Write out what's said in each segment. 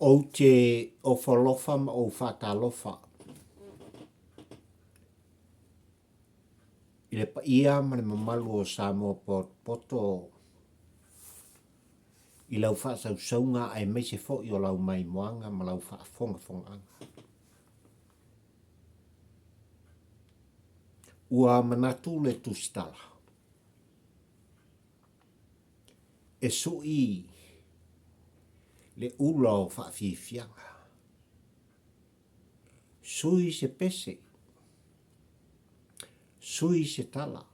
Ou te ofo alofa ma ou faatalofa i le paia ma le mamalu o Samoa potopoto i lau faasausauga aemaise foi o lau maimoaga ma lau faafogafogaaga. Ua manatu le Tusitala e sui le ula o faafiafiaga. Sui se pese, sui se tala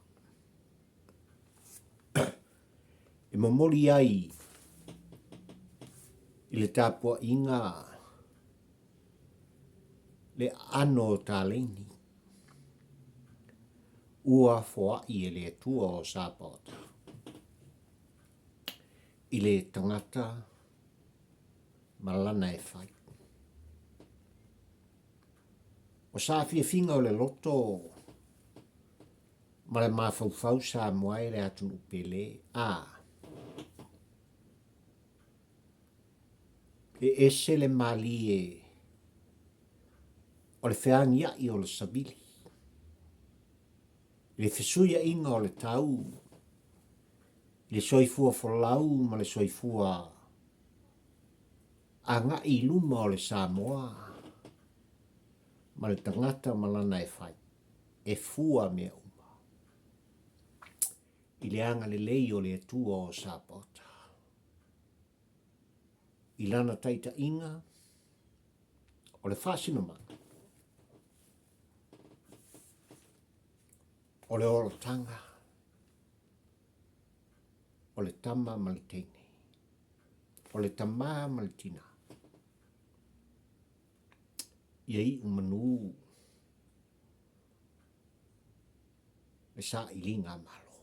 e momoli ai i le tapuaiga le aano o Taleini ua foai e le Atua o Sapaota i le tagata ma lana e fai. O saafiafiga o le loto ma le mafaufau Samoa e le atunuu pele a e ese le malie o le feagiai o le savili, le fesuiaiga o le tau i le soifua folau ma le soifua agai i luma o le Samoa ma le tagata ma lana e fai, e fua mea uma i le agalelei o le Atua o Sapaota. I lana taitaiga o le faasinomaga, o le olataga o le tama ma le teine, o le tamā ma le tinā, ia iu manū le sailiga a Malo.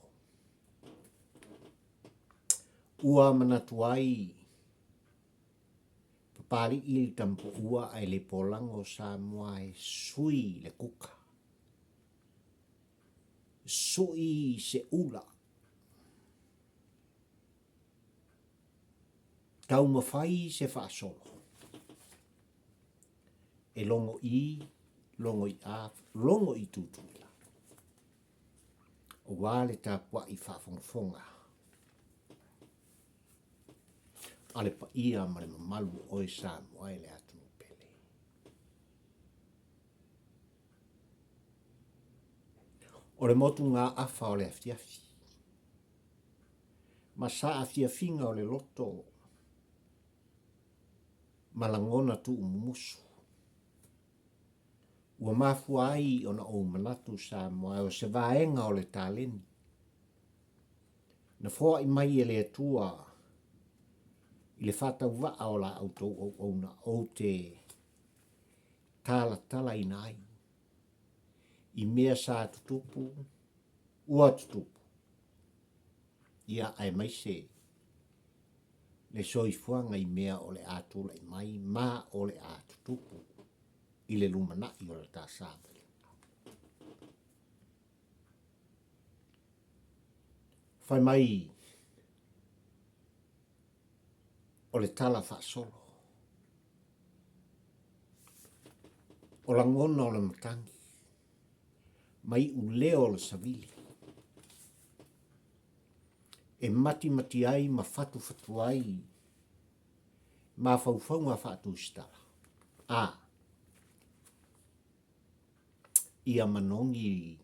Ua manatu ai Papali'i le Tamapoua ae le polago Samoa e sui le kuka, sui se ula, taumafai se faasolo e logo i, logo i a, logo i Tutuila, aua le tapuai faafogafoga a le paia ma le mamalu o oe Samoa e le atunuu pele. O le motugaafa o le afiafi ma saafiafiga o le loto ma lagona tuumumusu ua mafua ai ona ou manatu Samoa o se vaega o le taleni na foai mai e le Atua i le faatauvaa o la outou auauna ou te talatalaina ai i mea sa tutupu ua tutupu, ia aemaise le soifuaga i mea o le a tulai mai ma o le a tutupu i le lumanai o le ta savaliga. Fai mai o le tala faasolo, o lagona o le matagi, ma iuleo o le savili, e matimati ai ma fatufatu ai mafaufauga faatusitala, a ia manogi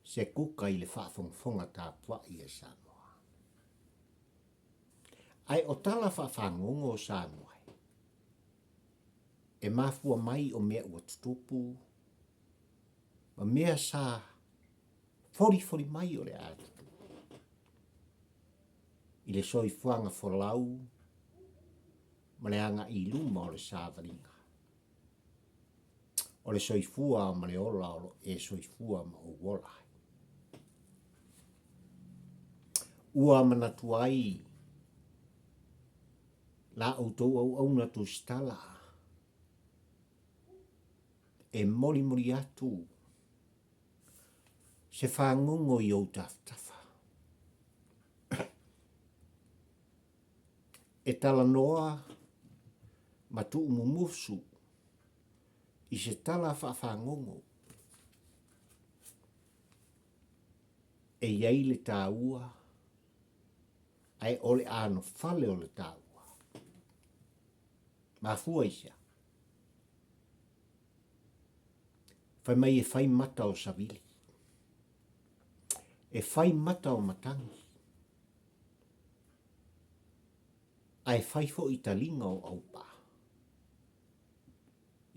se kuka i le faafogafoga tapuai a Samoa. Ae o tala faafagogo o Samoa e mafua mai o mea ua tutupu ma mea sa folifoli mai o le a tutupu i le soifuaga folau ma le agai i luma o le savaliga o le soifua ma le ola o lo e soifua ma ou ola ai. Ua manatu ai la outou auauna tusitala e molimoli atu se fagogo i ou tafatafa. E talanoa. Ma tuumumusu i se tala faafagogo e i ai le taua ae o le anofale o le taua. Mafua i sea? Fai mai e fai mata o savili. E fai mata o matagi. Ae fai foi taliga o aupaa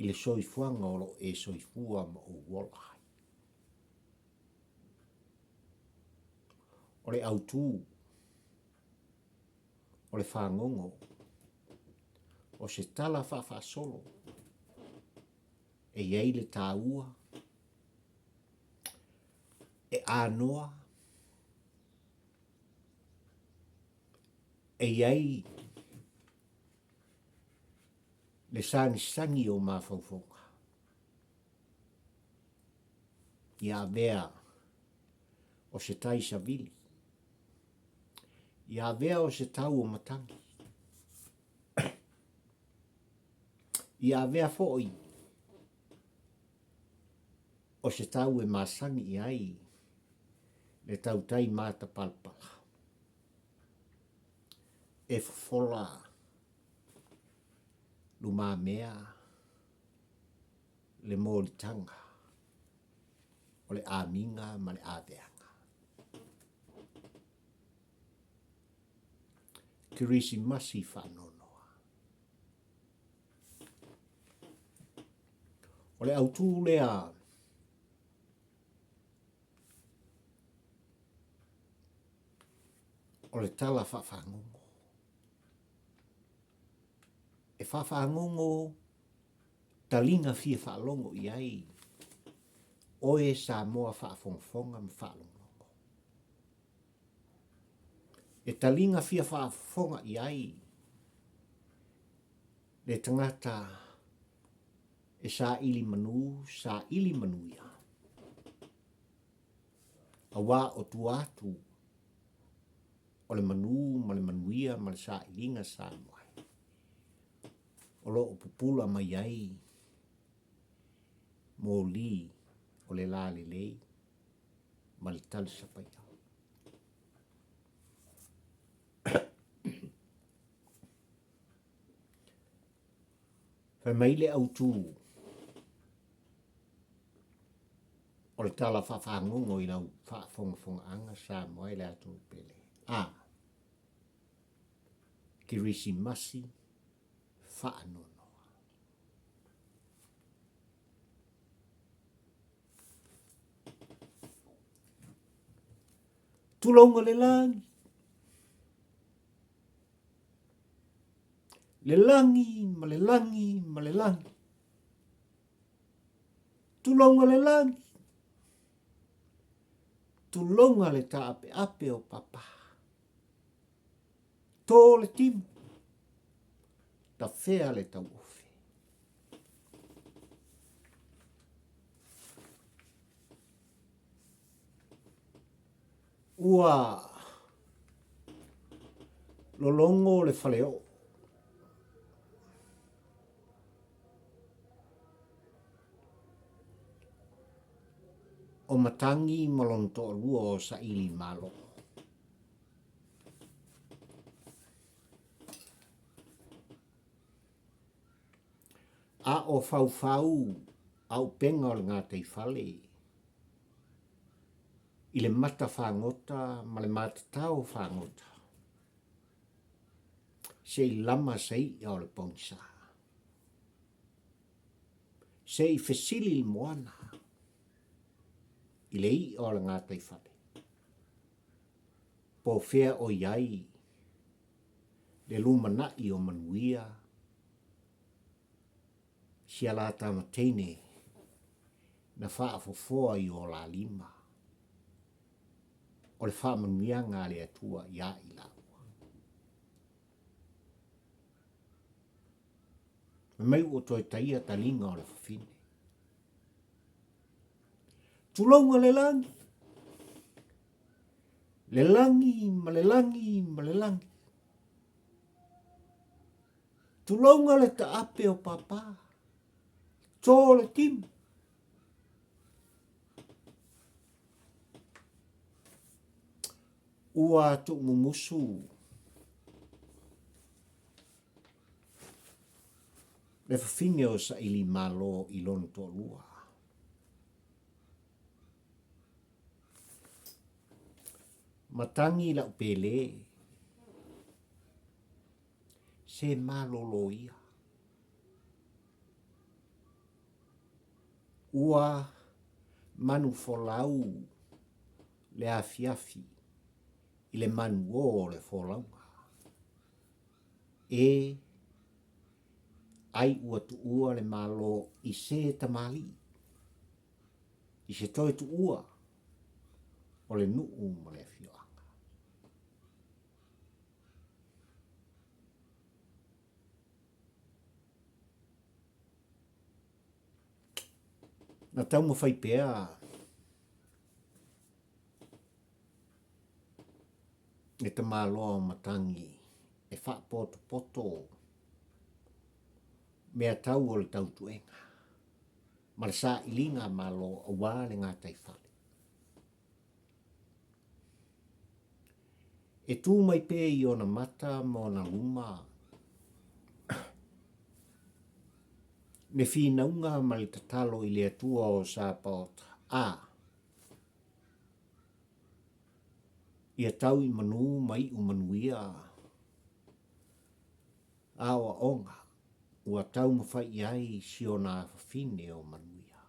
i le soifuaga o lo o e soifua ma ou ola ai. O le autū, o le fagogo, o se tala faafaasolo e i ai le taua, e anoa, e i ai le sagisagi o mafaufauga ia avea o se tai savili, ia avea o se tau o matagi, ia avea foi o se tau e masani i ai le tautai matapalapala e fofola lumamea le molitaga o le amiga ma le aveaga. Kerisimasi faanoanoa. O le autū lea o le tala faafagogo. E faafagogo taliga fia faalogo i ai oe Samoa faafogafoga ma faalogologo. E taliga fia faafofoga i ai le tagata e saili manu, saili manuia, auā o tua atu o le manu ma le manuia ma le sailiga Samoa e, o lo o pupula mai ai moli o le lalelei ma le talisapaia. Fai mai le autū o le tala faafagogo i lau faafogafogaaga Samoa e le atunuu pele. A. Kerisimasi faanoanoa. Tulouna le lagi, le lagi ma le lagi ma le lagi. Tulouna le lagi, tulouna le taapeape o papa. Tō le timu, tawhea le tauofe. Ua lologo le faleoo. O Matagi ma lona toalua o Saili Malo. A o faufau aupega o le gataifale i le mata fagota ma le matatao fagota, se i lama se i'a o le pogisa, se i fesili le moana i le i'a o le gataifale, po o fea o i ai le lumanai o manuia sia la tama teine na faafofoa i o la lima o le faamanuiaga a le Atua iā i laua. Fai mai ua toe taia taliga o le fafine. Tulouna le lagi, le lagi ma le lagi ma le lagi. Tulouna le taape o Papa, to le timu. Ua tuumumusu le fafine o Sailimalo i lona toalua. Matagi lau pele, se malolo ia. Ua manufolau le afiafi i le manuō o le folauga. E ai ua tuua le Malo i se tamalii, i se toe tuua o le nuu ma le afioaga. Na taumafai pea le tamaloa o Matagi e faapotopoto mea tau o le tautuega ma le sailiga Malo aua le gataifale. E tu mai pea i ona mata ma ona luma le finauga ma le tatalo i le Atua o Sapaota, a ia tau i manu ma iu manuia aoaoga ua taumafai i ai si ona afafine o Manuia.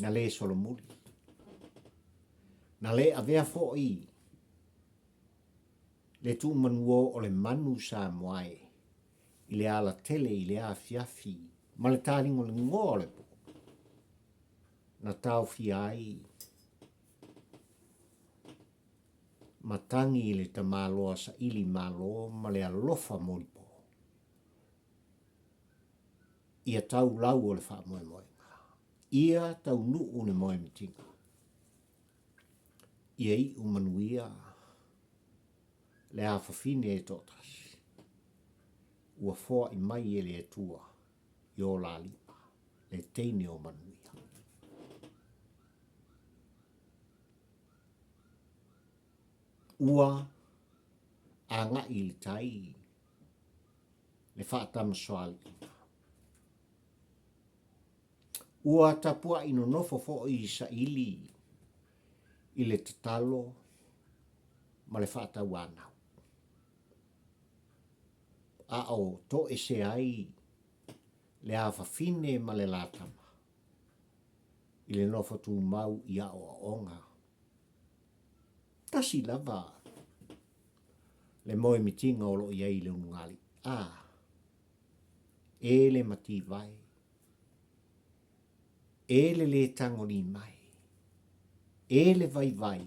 Na le solomuli, na le avea foi le tuumanuo o le manu Samoa e i le alatele i le afiafi ma le taligoligoa o le po, na taofia ai Matagi i le tamaloa saili malo ma le alofa molipo. Ia tau lau o le faamoemoega. Ia taunuu le moemitiga. Ia iu manuia le afafine e toatasi ua foai mai e le Atua i o la lima, le teine o Manuia. Ua agai i le tai le faatamasoaliiga. Ua tapuai nonofo foi i saili i le tatalo ma le faatauanau. A o toesea ai le afafine ma le latama i le nofo tumau i aoaoga. Tasi lava le moemitiga o lo o i ai i le ulugalii. A, e le mativae, e le lē tagolimae, e le vaivai,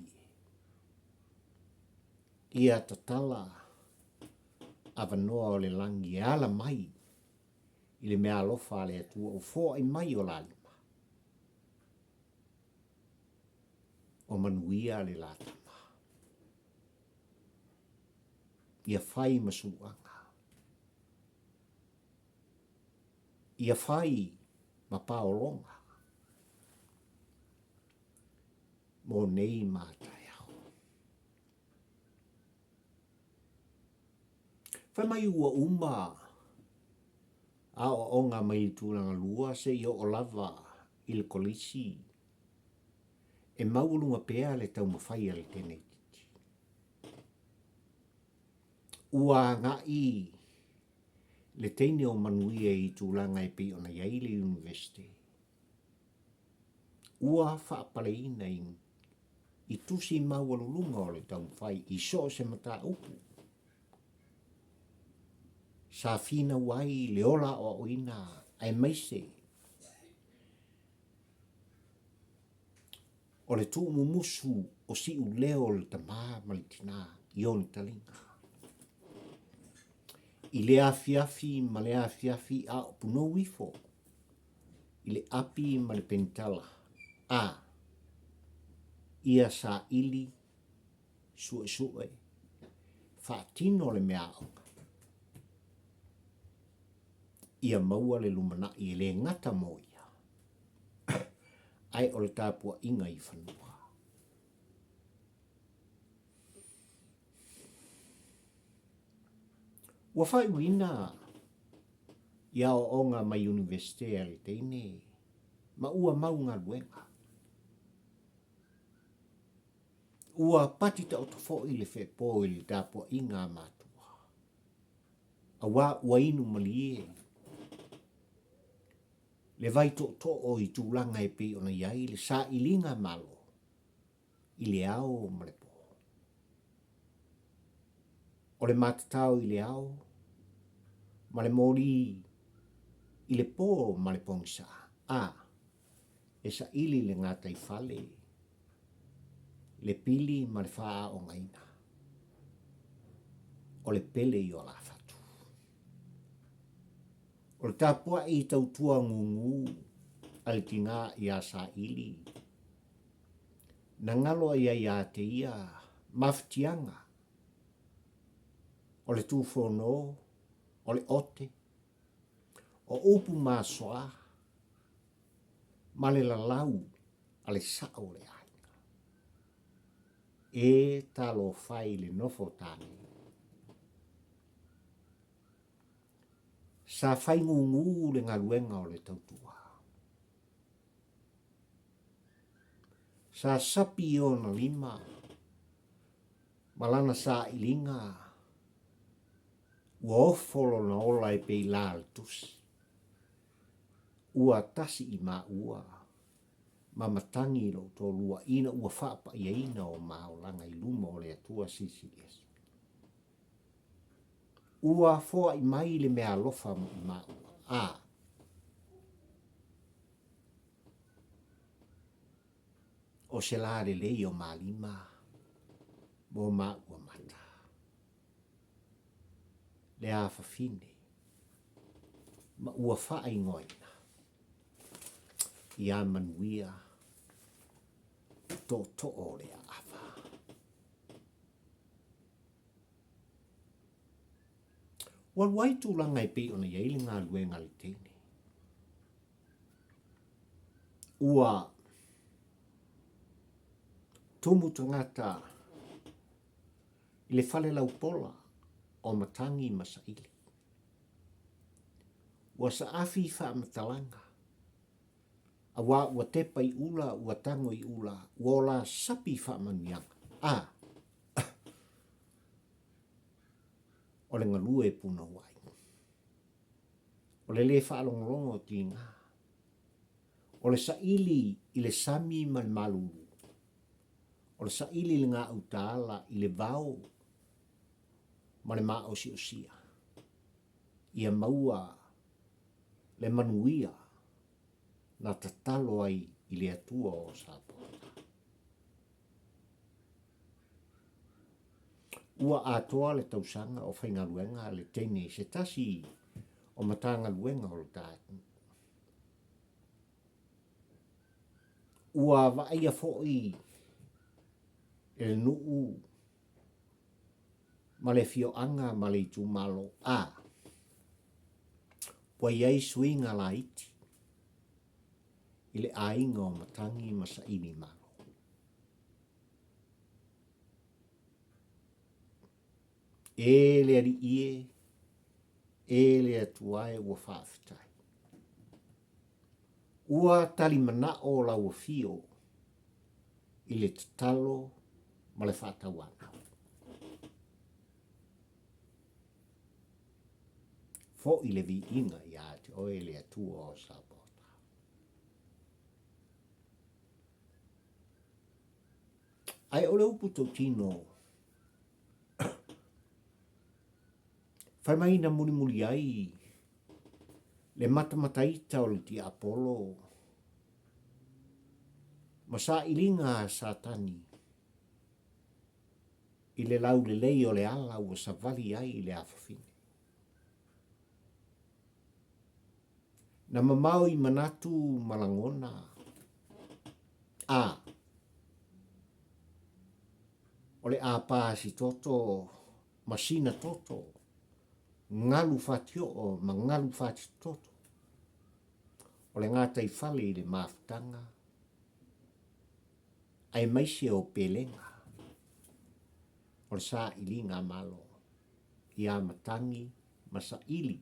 ia tatala avanoa o le lagi e ala mai i le meaalofa a le Atua ua foai mai o la lima. O manuia le la tama. Ia fai ma suluaga. Ia fai ma paologa mo nei ma taeao. Fai mai ua uma aoaoga mai le tulaga lua seia oo lava i le kolisi e maualuga pea le taumafai a le teineitiiti. Ua agai le teine o Manuia i tulaga e pei ona i ai le Iunivesite. Ua faapaleina i i tusi maualuluga o le taumafai i so o se mataupu sa finau ai le ola aoaoina aemaise o le tuumumusu o siuleo o le tama ma le tinā i ona taliga. I le afiafi ma le afiafi a o punou ifo i le api ma le penitala, a ia saili, suesue, faatino le meaaoga, ia maua le lumanai e le gata mo ia, ae o le tapuaiga i fanua. Ua faaiuina i aoaoga mai Iunivesite a le teine ma ua mau galuega. Ua pati taoto foi le feepo i le tapuaiga a matua, auā ua inu malie le vai tootoo i tulaga e pei ona i ai le sailiga malo i le ao ma le po. O le matatao i le ao ma le moli i le po ma le pogisa, a e saili le gataifale, le pili ma le faaaogaina o le pele i o lafatu. O le tapuai tautua gugu a le tina ia Saili, na galo ai ai ia te ia mafatiaga o le tufono, o le ote, o upu masoa ma le lalau a le sao o le aiga. E talofa i le nofo tane. Sa faigūgū le galuega o le tautua. Sa sapi i ona lima ma lana sailiga ua ofo lona ola e pei la le tusi. Ua tasi i maua ma matagi lou toalua ina ua faapaiaina o ma olaga i luma o le Atua Silisili Ese. Ua foai mai le meaalofa mai maua, a o se lā lelei o malima mo maua mata. Le afafine ma ua faaigoaina ia Manuia tootoo o le aava. Ua alu ai tulaga e pei ona i ai le galuega a le teine. Ua tumu tagata i le fale laupola o Matagi ma Saili. Ua saafi faamatalaga, auā ua tepa i ula, ua tago i ula, ua ola sapi faamanuiaga. A! O le galue punouai. O le lē faalogologo o tiga. O le saili i le sami ma le malulu. O le saili i le gautaala i le vao ma le maosiosia. Ia maua le manuia na tatalo ai i le Atua o Sapoata. Ua atoa le tausaga o faigaluega le teine i se tasi o Matagaluega o le ta atunuu. Ua vaaia foi e le nuu ma le afioaga ma le itumalo a ua i ai suiga laiti i le aiga o Matagi ma Saili Malo. E le Alii e, e le Atua e ua faafetai. Ua talimanao lau afio i le tatalo ma le faatauanau. Foi le viiga ia te oe le Atua o Sapaota. Ae o le upu tautino, fai mai na mulimuli ai le matamataita o le tiapolo ma sailiga a Satani i le laulelei o le ala ua savali ai le afafine. Na mamao i manatu ma lagona, a o le āpā sitoto. ma sina toto, galu fatioo ma galu fatitoto o le gataifale i le mafutaga aemaise o pelega o le sailiga Malo ia matagi ma saili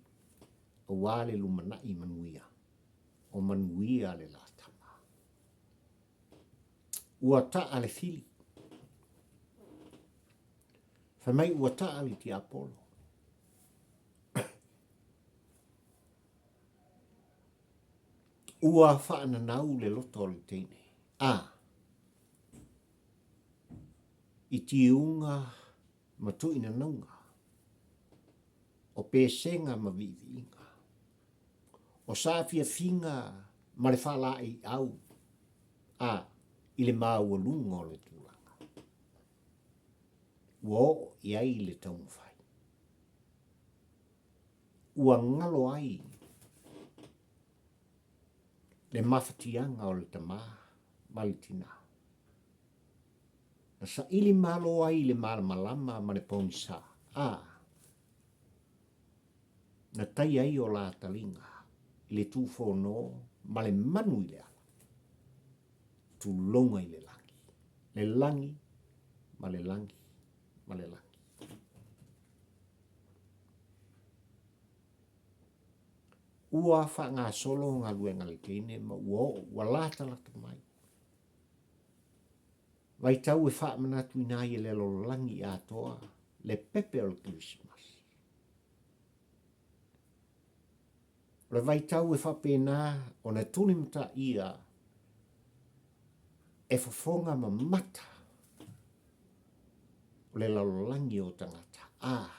aua le lumanai manuia o manuia le la tama. Ua taa le fili. Fai mai ua taa le tiapolo. Ua faananau le loto o le teine. A. I tiuga ma tuinanauga o pesega ma viiviiga, o saafiafiga ma le faalaeiau, a i le maualuga o le tulaga ua oo i ai le taumafai, ua galo ai le mafatiaga o le tamā ma le tinā. Na saili malo ai i le malamalama ma le pogisa, a na taia ai o la taliga i le tufono ma le manu i le ala, tulouna i le lagi, le lagi ma le lagi ma le lagi. Ua faagasolo galuega a le teine ma ua oo, ua latalata mai. Vaitau e faamanatuina ai e le lalolagi atoa le pepe o le Kerisimasi. O le vaitau e faapena ona tulimataia e fofoga mamata o le lalolagi o tagata a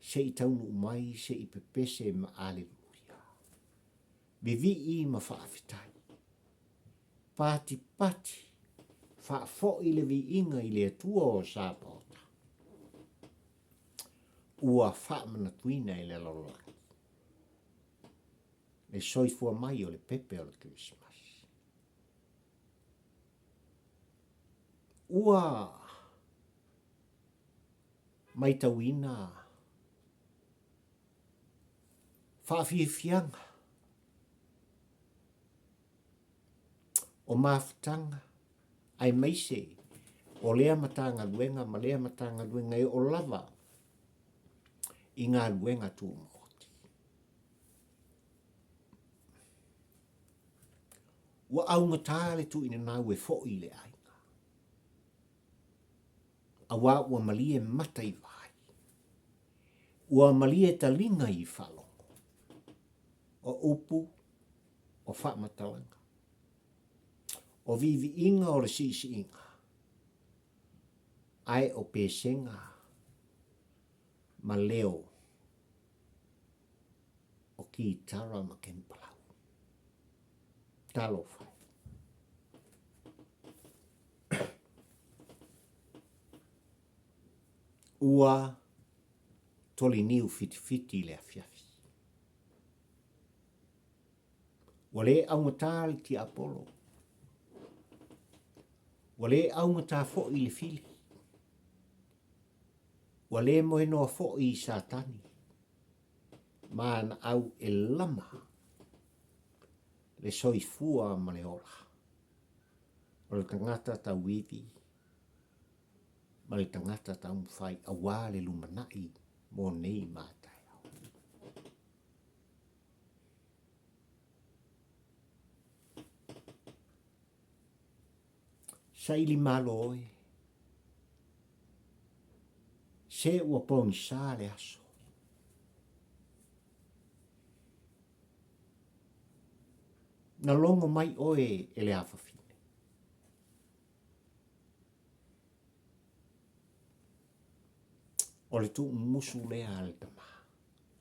se i taunuu mai se i pepese ma aleluia, vivii ma faafetai, patipati, faafoi le viiga i le Atua o Sapaota, ua faamanatuina e le lalolagi le soifua mai o le pepe o le Kerisimasi. Ua maitauina faafiafiaga o mafutaga aemaise o lea Matagaluega ma lea Matagaluega e oo lava i galuega tumaoti. Ua augata le tuuinanau e foi i le aiga, auā ua malie mata i vaai, ua malie taliga i faalogo, o upu, o faamatalaga, o viiviiga o le siisiiga, ae o pesega ma leo o kitara ma kempalau. Talofa e. Ua toliniu fitifiti i le afiafi. Ua le augata le tiapolo. Ua le augata foi le fili. Ua le moenoa foi i Satani ma ana au e lama le soifua ma le ola o le tagata tauivi ma le tagata taumafai auā le lumanai mo nei ma taeao. Saili malo oe, se ua pogisa le aso. Na logo mai oe e le afafine. O le tuumusu lea a le tama,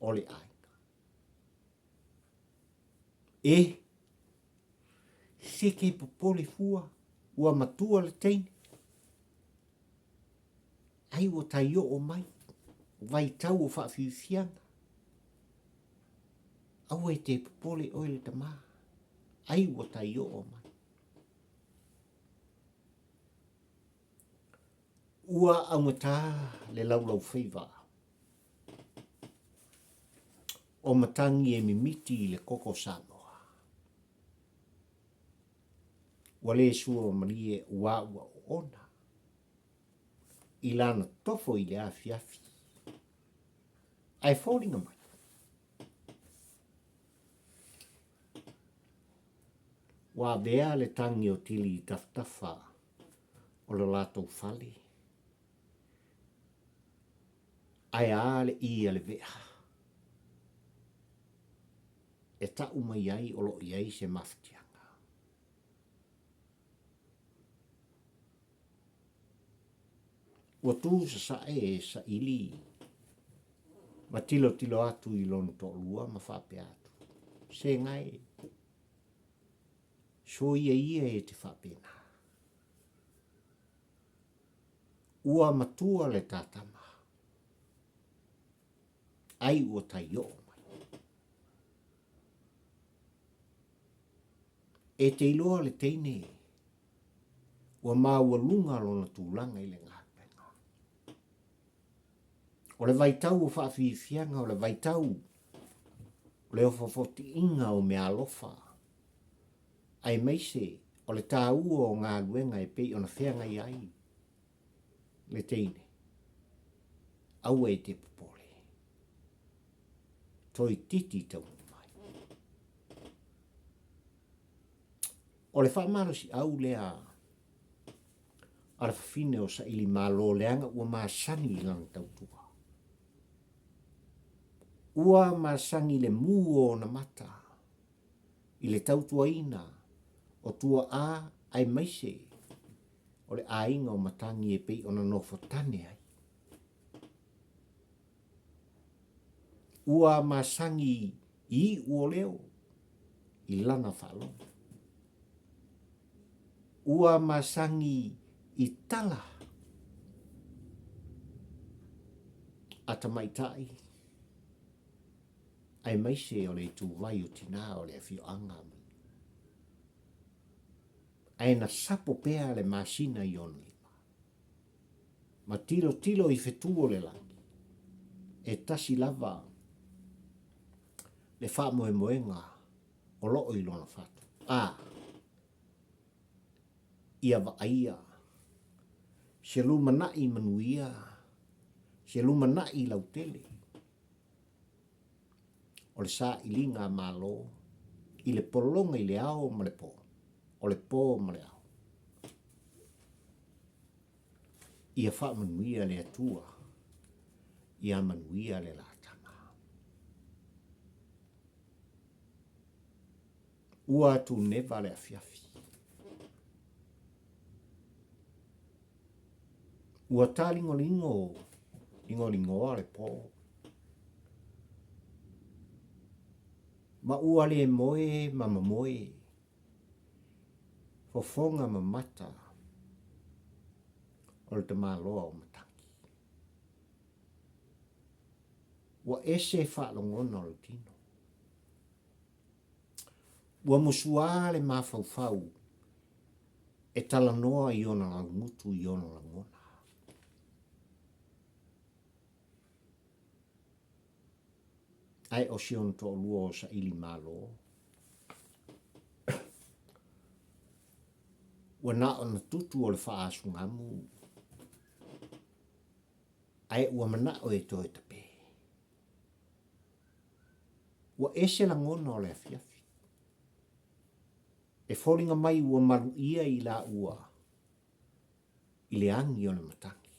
o le aiga. E, se ke popole fua, ua matua le teine. Ai ua tai oo mai, vaitau o faafiafiaga. Aua e te popole oe le tama, ai ua tai oo mai. Ua augata le laulaufaiva o matagi e mimiti i le koko Samoa. Ua le sua malie ua ua oona i lana tofo i le afiafi. Ae foliga mai, ua avea le tagi o Tili i tafatafa o lo latou fale, ae a le ʻī a le vea e ta'u mai ai o lo o i ai se mafatiaga. Ua tu sasae e saili ma tilotilo atu i lona toalua ma faapea atu, Sega e, soia ia e te faapena. Ua matua le ta tama, ai ua taioo mai. E te iloa le teine ua maualuga lona tulaga i le galuega. O le vaitau o faafiafiaga, o le vaitau o le ofofotiiga o meaalofa, aemaise o le taua o galuega e pei ona feagai ai le teine, aua e te popole, toeitiiti taunuu mai. O le faamalosiau lea a le fafine o Sailimalo leaga ua masani i lana tautua. Ua masani i le mū o ona mata, i le tautuaina o tuaa aemaise o le aiga o Matagi e pei ona nofo tane ai. Ua masani i iu o leo i lana faalogo. Ua masani i tala a tamaitai aemaise o le ituvai o tinā o le afioaga. Ae na sapo pea le masina i ona lima ma tilotilo i fetu o le lagi, e tasi lava le faamoemoega o lo o i lona fatu, a ia vaaia se lumanai manuia, se lumanai lautele. O le sailiga a Malo i le pologa i le ao ma le po, o le po ma le ao. Ia faamanuia le Atua, ia manuia le latama. Ua atuneva le afiafi. Ua tālingolingo ligoligoa le po. Ma ua le moe ma mamoe, fofoga ma mata o le tamaloa o Matagi. Ua ese faalogona o le tino. Ua musuā le mafaufau e talanoa i ona laugutu i ona lagona. Ae o si ona toalua o Saili Malo, ua na ona tutu o le faaasugamu, ae ua manao e toe tape. Ua ese lagona o le afiafi. E foliga mai ua maluia i laua i le agi o le matagi.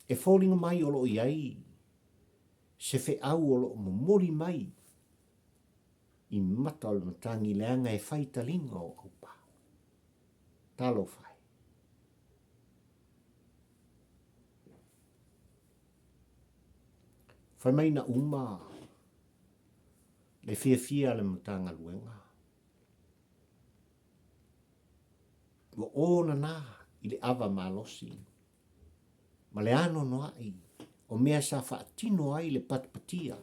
E foliga mai o lo o i ai se feau o lo o momoli mai i mata o le matagi leaga e fai taliga o aupa. Talofa e. Fai mai na uma le fiafia a le Matagaluega. Ua onana i le ava malosi ma le anoanoai o mea sa faatino ai le patipatia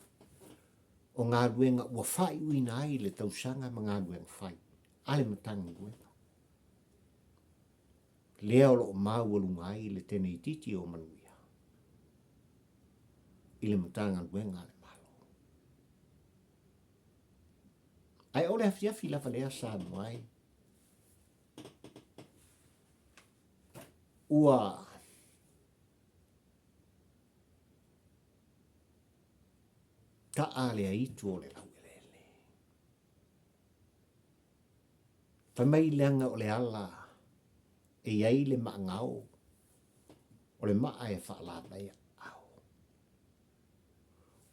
o galuega ua faaiuina ai le tausaga ma galuega fai a le Matagaluega. Lea o lo o maualuga ai le teine itiiti o Manuia i le Matagaluega a le Malo. Ae o le afiafi lava lea Samoa e, ua taa le aitu o le laueleele. Fai mai leaga o le ala e i ai le maagao, o le maa e faalavae aao.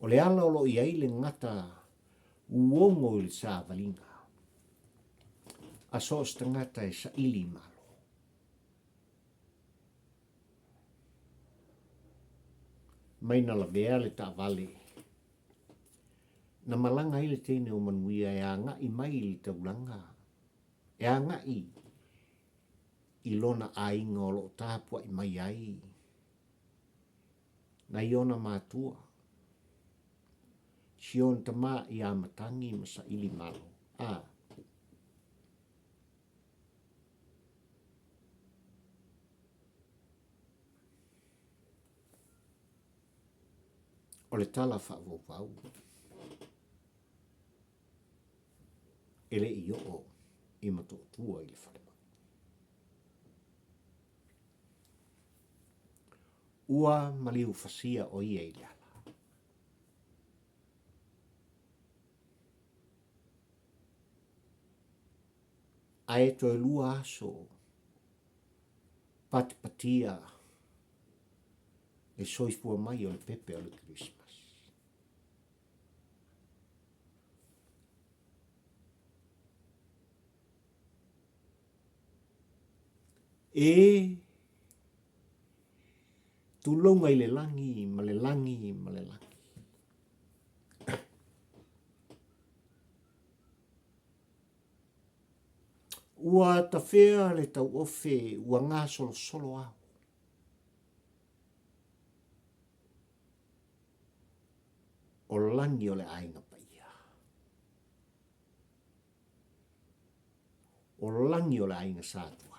O le ala o lo o i ai le gata uogo i le savaliga a so o se tagata e saili malo. Mai na lavea le taavale na malaga ai le teine o Manuia e agai mai i le taulaga, e agai i lona aiga o lo o tapuai mai ai nai ona matua, si ona tama ia Matagi ma Saili Malo, a. O le tala faavauvau e le i oo i Motootua i le falemai. Ua maliu fasia o ia i le ala. Ae toe lua aso patipatia le soifua mai o le pepe o le Kerisimasi. E tulouna i le lagi ma le lagi ma le lagi. Ua tafea le tauofe ua gasolosolo ao. O lagi o le aiga paia. O lagi o le aiga Satuala.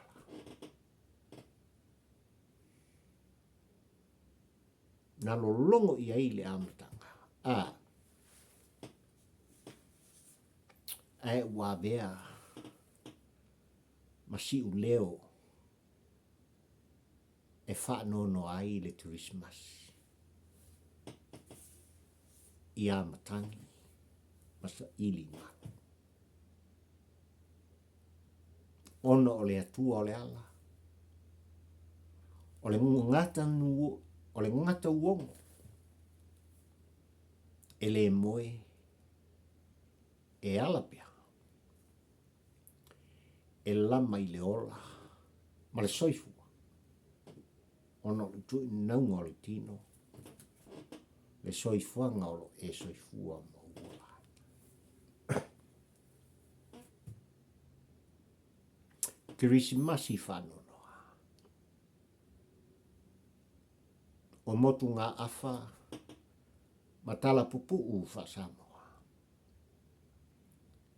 Na lologo i ai le amataga. A. Ae ua avea ma siuleo e faanoanoa ai le Kerisimasi iā Matagi ma Saili Malo. Ona o le Atua o le ala, o le gata nu, o le gata uogo e le moe e ala pea e lama i le ola ma le soifua ona o le tuuinauga o le tino, le soifuaga o lo e soifua ma ou ola ai. Kerisimasi faanoanoa. O motugaafa ma tala pupuu faa-Samoa.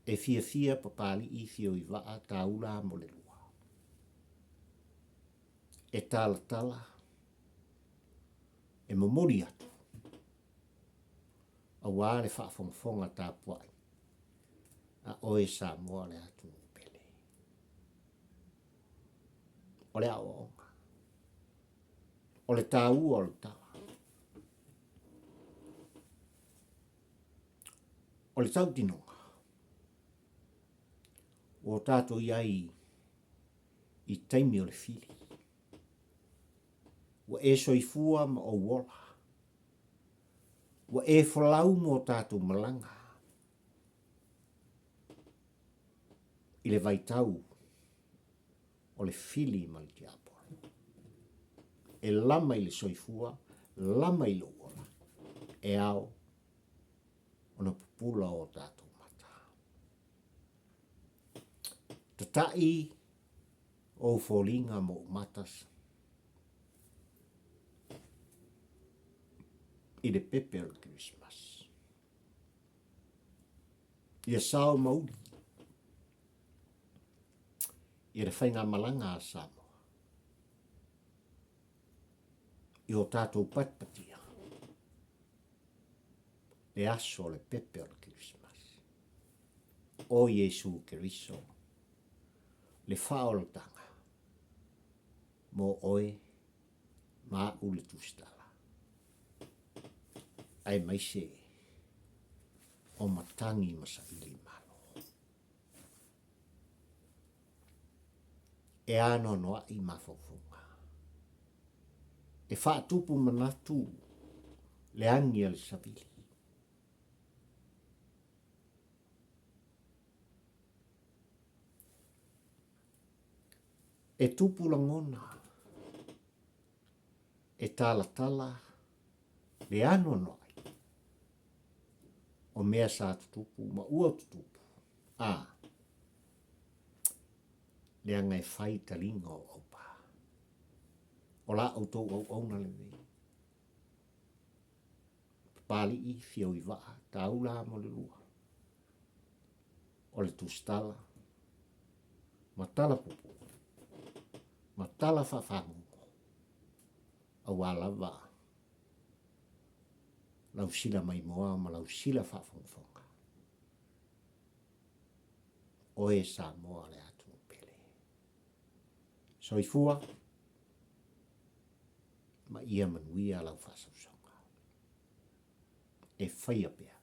E fiafia Papalii Fioivaa Taula mo le lua. E talatala, e momoli atu, aua le faafogafoga tapuai a oe Samoa le atunuu pele. O le aoaoga, o le taua o le tala. O le tautinoga, ua tatou i ai i taimi o le fili. Ua e soifua ma ou ola. Ua e folau mo tatou malaga i le vaitau o le fili ma le tiapolo. E lama i le soifua, lama i lou ola, e ao ona pupula o tatou mata. Tata'i ou foliga ma ou mata i le pepe o le Kerisimasi. Ia sao ma uli ia le faigamalaga a Samoa. I o tātou patipatia, le aso o le pepe o le Kerisimasi. O Iesu Keriso, le faaolataga mo oe ma a'u le tusitala, aemaise o matagi ma saili malo. E anoanoaʻi mafaufauga. E faatupu manatu le agi a le savili. E tupu lagona, e talatala le anoanoai o mea sa tutupu ma ua tutupu, a leaga e fai taliga o aupa. O la outou auauna lenei. Papalii, Fiauivaa, Taula mo le lua. O le tusitala ma tala puupuu ma tala faafagogo aua lava lau sila maimoa ma lau sila faafogafoga. Oe Samoa le atunuu pele. Soifua ma ia manuia lau faasausauga. E faia pea.